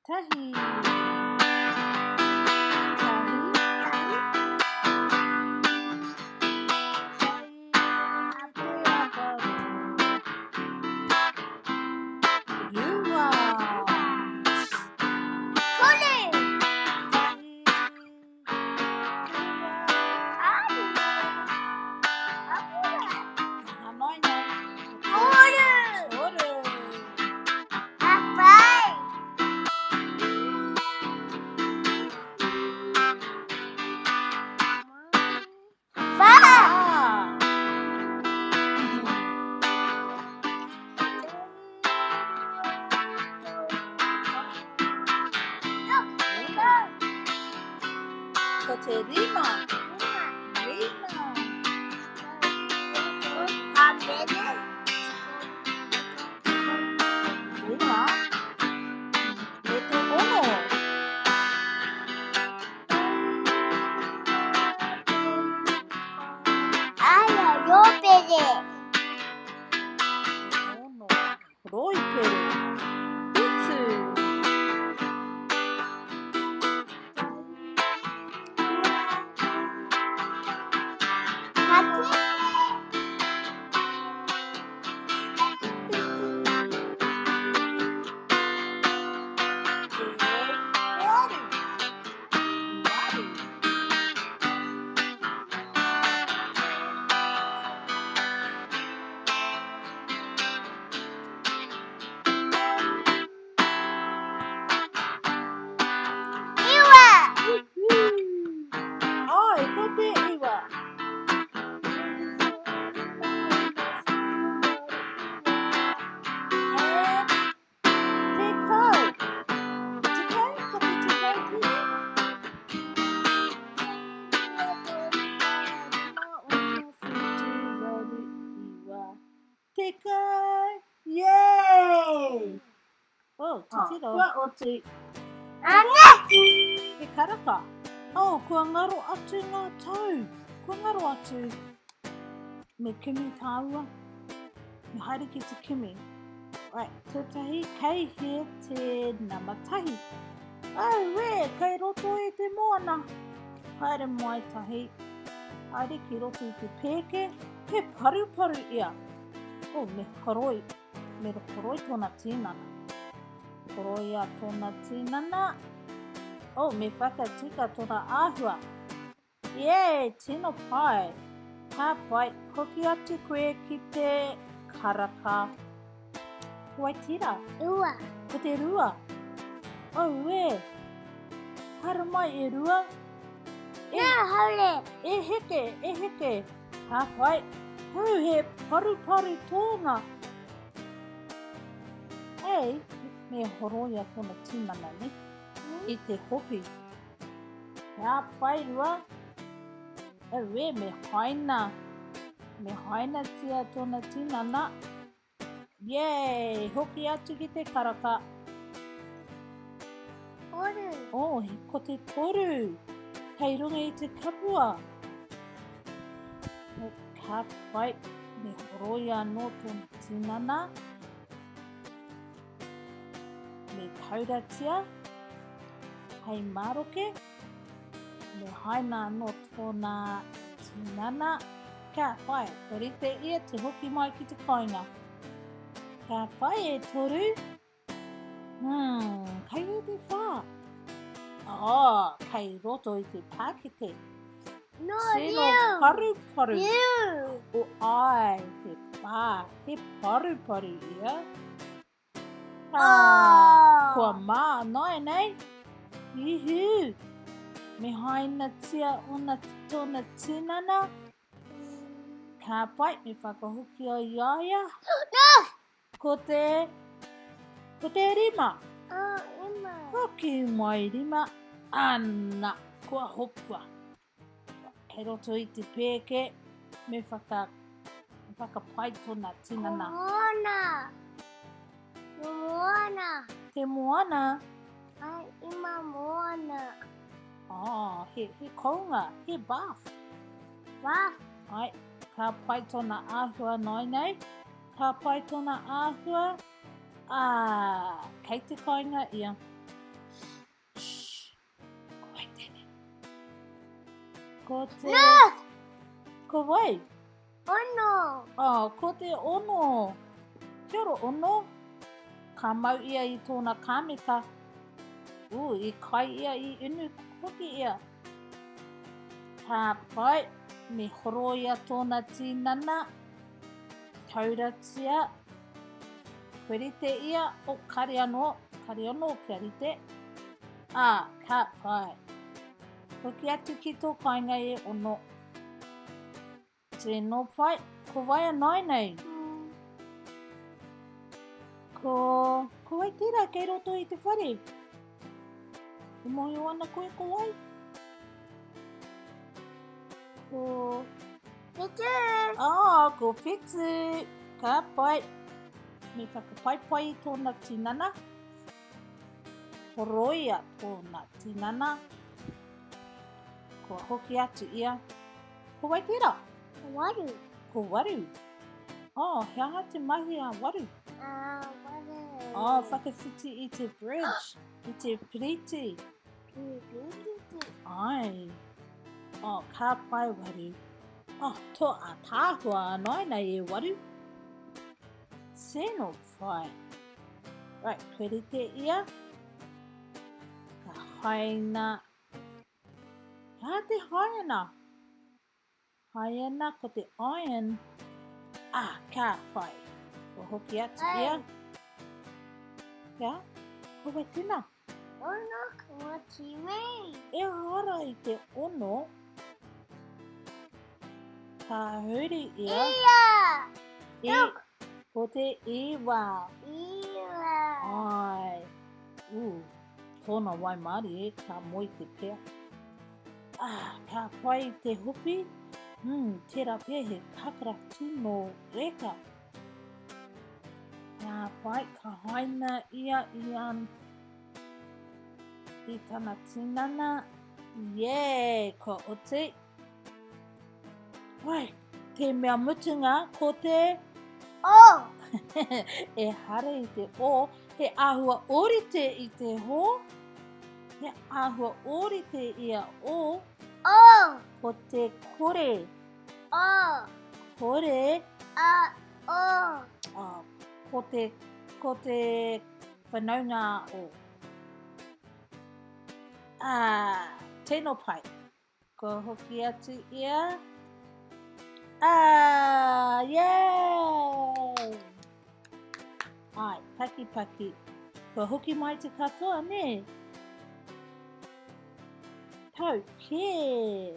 Tahi. Tahi. Rua. Kore. Ko te rima. Rima. Rima. Me te ono. Aia, rōpere. Ono. Roipere. Whitu. Kati. Waru. Waru. Iwa. Ai, ko te iwa. And tekau. Tekau, ko te tekau tēnei. Tekau. Yay! Oh, titiro. Kua oti. Ane. He karaka. Oh, kua ngaro atu ngā tau. Kua ngaro atu. Me kimi tāua. Me haere ki te kimi. Right, tuatahi, kei hea te nama tahi? Auē, kei roto i te moana. Haere mai tahi. Haere ki roto i te pēke. He paruparu ia. Oh, me horoi. Me horoi tōna tīnana. Horoia tōna tīnana. Oh, me whakatika tōna āhua. Yay, tino pai. Ka pai, hoki atu koe ki te karaka. Waitira. Rua. Ko te rua. Auē. Haere mai e rua. E, Nā, haere. E heke, e heke. Ka pai. Hū, he paruparu tōna. Ei, me horoia tōna tinana, ne? I te hopi. Ka pai rua. Auē, me haina. Me hainatia tōna tinana. Yay! Hoki atu ki te karaka. Toru. Oh, ko te toru. Kei runga i te kapua. Ka pai, me horoi anō tōna tinana. Me tauratia hei maroke. Me haina anō tōna tinana. Ka pai, ka rite ia te hoki mai ki te kāinga. Ka pai e toru. Hmm, kei hea te whā? Oh, kei roto i te pākete. No, Tino riu. paruparu. Riu. O ai, te whā, he paruparu ia. Ah, kua mā nāianei. Ihu! Me hainatia ona tōna tinana. Ka pai, me whakahoki ai i a ia. No! Ko te, ko te rima. Oh, rima. Hoki mai rima. Ana, kua hopua. Kei roto i te pēke, me whaka, me whakapai tōna tinana. Ko moana. Ko moana. Te moana? Ai, ima moana. Oh, he, he kounga, he bath. Bath. Ai, ka pai tōna āhua noi nei. Ka pai tōna āhua. Ah, kei te kāinga ia. Ko te... Ko wai? Ono. Oh, ko te ono. Kia ora, ono. Ka mau ia i tōna kāmeta. Ū, i kai ia, i inu hoki ia. Ka pai, me horoia tōna tīnana. Tauratia. Kua rite ia, o, kare anō, kare anō kia rite. Ā, ka pai. Hoki atu ki tō kāinga e ono. Tino pai. Ko wai a nāinei? Ko, ko wai tērā kei roto i te whare? E mōhio ana koe ko wai? Ko... Whitu! Oh, ko Whitu! Ka pai. Me whakapaipai i tōna tinana. Horoia tōna tinana. Kua hoki atu ia. Ko wai tērā? Ko Waru. Ko Waru. Oh, he aha te mahi a Waru? Ah, Waru. Oh, whakawhiti i te bridge, i te piriti. Piriti. Ai. Oh, ka pai Waru. Oh, tō ātaahua anō e Waru. Tino pai. Right, kua rite ia. Ka haina He aha te haena? Haena ko te iron. Ah, ka pai. Kua hoki atu ia. Kia? Ko wai tēnā? Ono ko Timei. Ehara i te ono. Ka huri ia. Ia! I, ko te iwa. Iwa. Ai. Ooh. Tōna waimarie, ka moe te pea. Ah, ka pai te hopi. Hmm, tērā pea he kakara tino reka. Ka pai, ka haina ia i an i tana tinana. Yeah, kua oti. Wai, te mea mutunga ko te... O! Ehara i te o, he āhua ōrite i te ho. He āhua ōrite i a o. O! Ko te kore. O! Kore. A, o. Oh, ko te, ko te whanaunga o. Ah, tino pai. Kua hoki atu ia. Ah, yay! Ai, paki paki. Kua hoki mai te katoa, nē? Tau kē!